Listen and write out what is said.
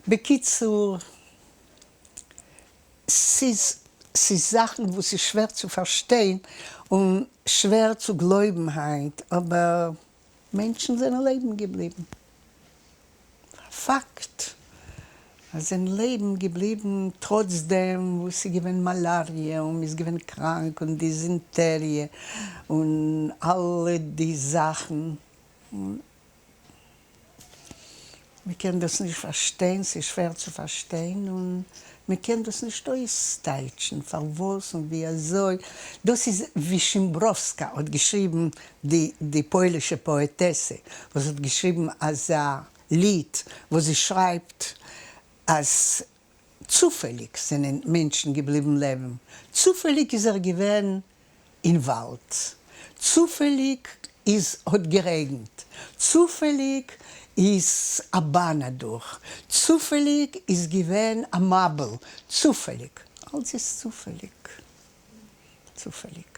בקיצור, ס'איז ס'איז זאכן וואס איז שווער צו פארשטיין און שווער צו גלויבן היינט, אבער מענטשן זענען לעבן געבליבן. פאקט אז זענען לעבן געבליבן טראץ דעם וואס ס'איז געווען מאלאריע און מ'איז געווען קראנק און דיזענטעריע און אלע די זאכן. מ'קען דאס נישט פארשטיין, ס'איז שווער צו פארשטיין און מ'קען דאס נישט אויסטייטשן פארוואס און ווי אזוי. דאס איז ווי שימבראווסקא האט געשריבן, די די פוילישע פאעטעסע וואס האט געשריבן אזא ליד וואס זי שרייבט אז צופעליג זענען מענטשן געבליבן לעבן, צופעליג איז ער געווען אין וואלד, צופעליג איז האט גערעגנט, צופעליג איז א באן אדורך, צופעליג איז געווען א מבול, צופעליג, אלץ איז צופעליג, צופעליג.